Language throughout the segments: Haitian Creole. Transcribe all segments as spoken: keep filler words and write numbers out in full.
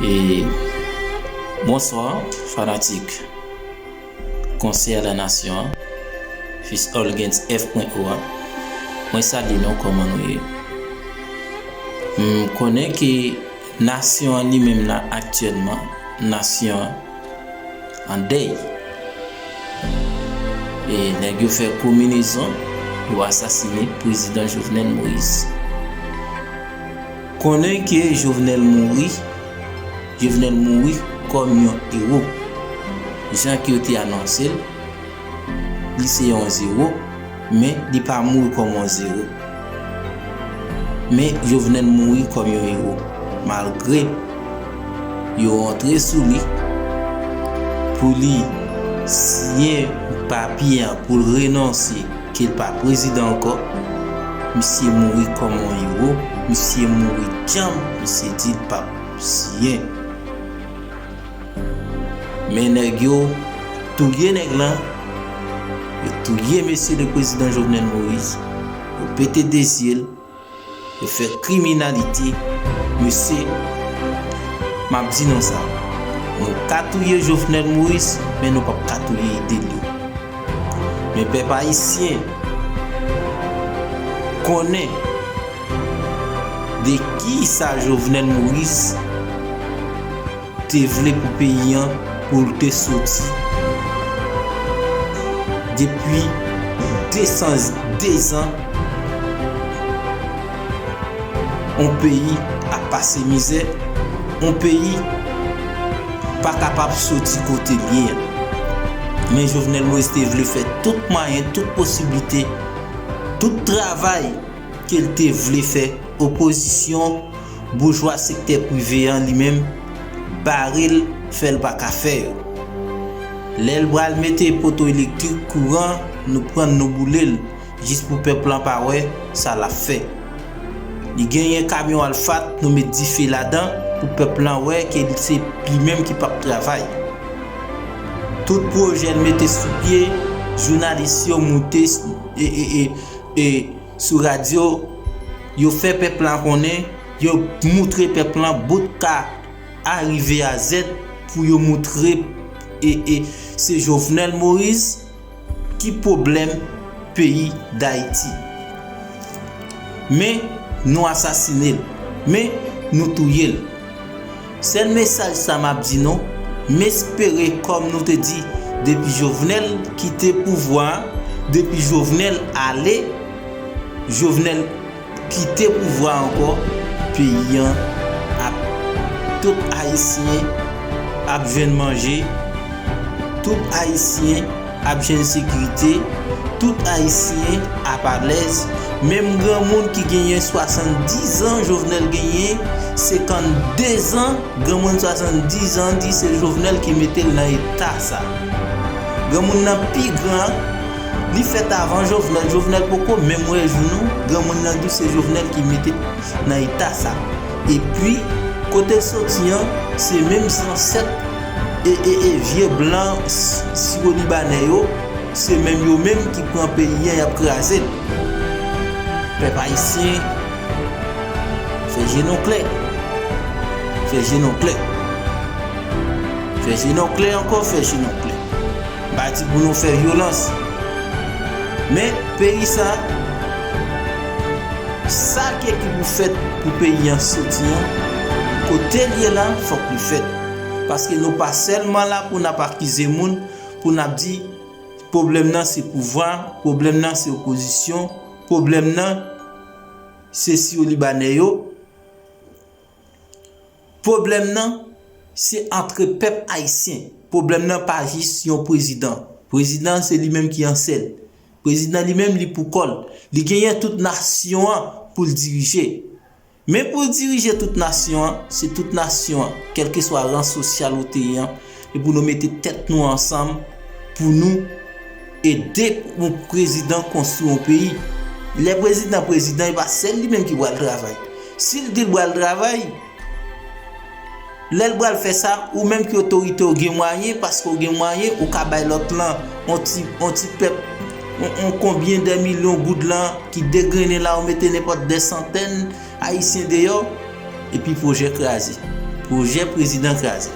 E bonswa, fanatik Konsèy a la Nasyon an, Fils Olgens F pwen O a. Mwen salye nou, kòman nou ye? M konnen ke nasyon an li menm la aktyèlman, nasyon an an dèy. E nèg yo fè konbinezon, yo asasine prezidan Jovenel Moïse. Konnen ke Jovenel mouri, Jovenel mouri kòm yon ewo. Jan ke yo te anonse l, li se yon zewo, men li pa mouri kòm yon zewo. Men Jovenel mouri kòm yon ewo. Malgre yo rantre sou li pou li siyen papye an pou l renonse ke l pa prezidan ankò, misye mouri kòm yon ewo, misye mouri djanm, misye di l p ap siyen. Men nèg yo touye nèg lan, yo touye mesye le prezidan Jovenel Moïse, yo pete de zye l, yo fè kriminalite. Mesye, m ap di nou sa, nou ka touye Jovenel Moïse, men nou p ap ka touye ide l yo. Men pèp ayisyen konnen de ki sa Jovenel Moïse te vle pou peyi an, pou l te soti. Depi de san de zan, yon peyi ap pase mizè, yon peyi pa kapab soti kote l ye an. Men Jovenel Moïse te vle fè tout mwayen, tout posiblite, tout travay ke l te vle fè, opozisyon, boujwa sektè prive an li menm, bare l, fè l pa ka fè yo. Lè l pral mete poto elektrik, kouran, nou pran n, nou boule l, jis pou pèp lan pa wè sa l ap fè. Li genyen kamyon Alphard, nou met dife ladan pou pèp lan wè ke se li menm ki p ap travay. Tout pwojè l mete sou pye, jounalis yo moute e, e, e, e, sou radyo, yo fè pèp la konnen, yo moutre pèp lan bout ka A rive a Z pou yo moutre e, e se Jovenel Moïse ki pwoblèm peyi Dayiti. Men nou asasine l, men nou touye l. Sèl mesaj sa m ap di nou, m espere kòm nou te di depi Jovenel kite pouvwa a, depi Jovenel ale, Jovenel kite pouvwa ankò, peyi an ap, tout Ayisyen ap jwenn manje, tout Ayisyen ap jwenn sekirite, tout Ayisyen ap alèz. Menm granmoun ki genyen swasanndizan, Jovenel genyen senkannde zan, granmoun swasanndizan di se Jovenel ki mete l nan eta sa. Granmoun nan pi gran, li fèt avan Jovenel, Jovenel poko menm wè jou nou, granmoun nan di w se Jovenel ki mete l nan eta sa. Epi, kote l soti an, se menm zansèt e, e, e vye blan s-, siwolibanè yo, se menm yo menm ki pran peyi an, y ap kraze l. Pèp ayisyen, fè je nou klè. Fè je nou klè. Fè je nou klè ankò, fè je nou klè. M pa di pou nou fè vyolans. Men peyi sa, sa ke ki pou fèt pou peyi an soti an, kote l ye la, fòk li fèt. Paske nou pa sèlman la pou n ap akize moun, pou n ap di pwoblèm nan se pouvwa, pwoblèm nan se opozisyon, pwoblèm nan se siwolibanè yo. Pwoblèm nan, se antre pèp ayisyen. Pwoblèm nan pa jis yon prezidan. Prezidan se li menm ki an sèl. Prezidan li menm li pou kò l. Li genyen tout nasyon an pou l dirije. Men pou l dirije tout nasyon an, se tout nasyon an, kèlkeswa ran sosyal ou te ye an, e pou nou mete tèt nou ansanm pou nou ede yon prezidan konstwi yon peyi. Lè prezidan prezidan, e pa sèl li menm ki pral travay. Si l di l pral travay, lè l pral fè sa, ou menm ki otorite w gen mwayen, paske w gen mwayen, ou ka bay lòt lan on ti, on ti pèp, on, on konbyen de milyon goud lan ki degrennen la, ou mete nenpòt de santèn ayisyen deyò, epi pwojè kraze. Pwojè prezidan kraze.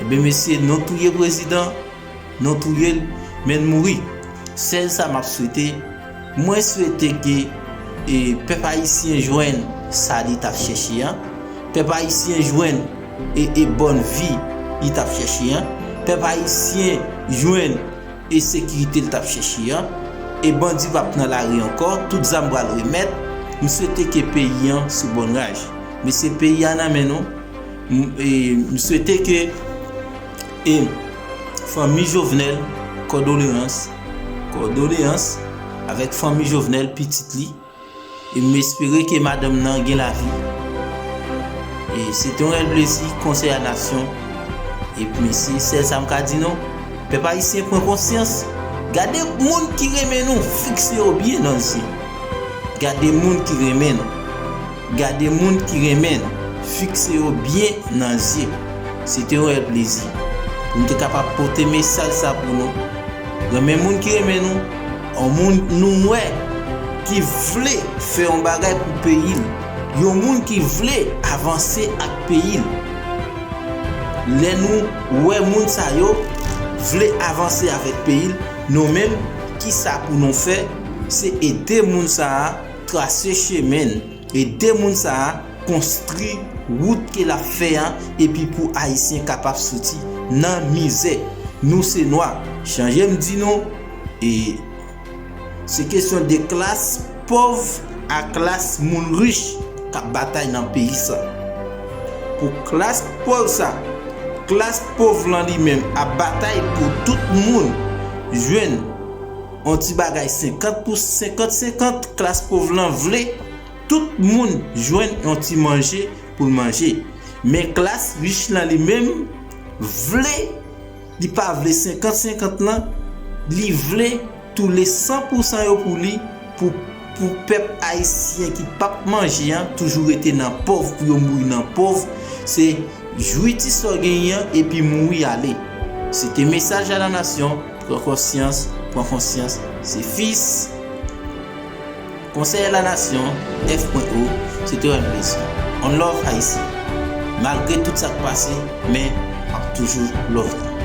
Ebyen mesye, nou touye prezidan, nou touye l, men l mouri. Sèl sa m ap swete, mwen swete ke e, pèp ayisyen jwenn sa li t ap chèche an. Pèp ayisyen jwenn e, e bòn vi li t ap chèche an. Pèp ayisyen jwenn e sekirite l t ap chèche an. E bandi p ap nan lari ankò, tout zam pral remèt. M swete ke peyi an sou bòn raj. Mesye, peyi a nan men nou. M, e, m swete ke e, fanmi Jovenel, kondoleyans, kondoleyans avèk fanmi Jovenel, pitit li. E m espere ke madanm nan gen lavi. E se te yon rèl plezi, Konsèy a Nasyon. E mesye, sèl sa m ka di nou, pèp ayisyen, pran konsyans. Gade moun ki renmen nou, fikse yo byen nan zye. Gade moun ki renmen nou. Gade moun ki renmen nou, fikse yo byen nan zye. Se te yon rèl plezi pou m te kapab pote mesaj sa pou nou. Renmen moun ki renmen nou, yon moun nou wè ki vle fè yon bagay pou peyi l, yon moun ki vle avanse ak peyi l. Lè nou wè moun sa yo vle avanse avèk peyi l, nou menm, ki sa pou nou fè? Se ede moun sa a trase chemen l, ede moun sa a konstwi wout ke l ap fè a, epi pou Ayisyen kapab soti nan mizè. Nou se nwa, chanje m di nou, e se kesyon de klas pòv a klas moun rich k ap batay nan peyi sa. Pou klas pòv sa, klas pòv lan li menm ap batay pou tout moun jwenn yon ti bagay senkant pou senkant senkant. Klas pòv lan vle tout moun jwenn yon ti manje pou l manje. Men klas rich lan li menm vle, li pa vle senkant senkant lan, li vle toule san pou san yo pou li, pou, pou pèp ayisyen ki p ap manje an toujou rete nan pòv, pou yo mouri nan pòv. Se jwi ti sa w genyen an epi mouri ale. Se te mesaj a la nasyon. Pran konsyans, pran konsyans, se fis. Konsèy a la nasyon, F O, se te yon plezi. On love Ayisyen. Malgre tout sa k pase, men m ap toujou love nou.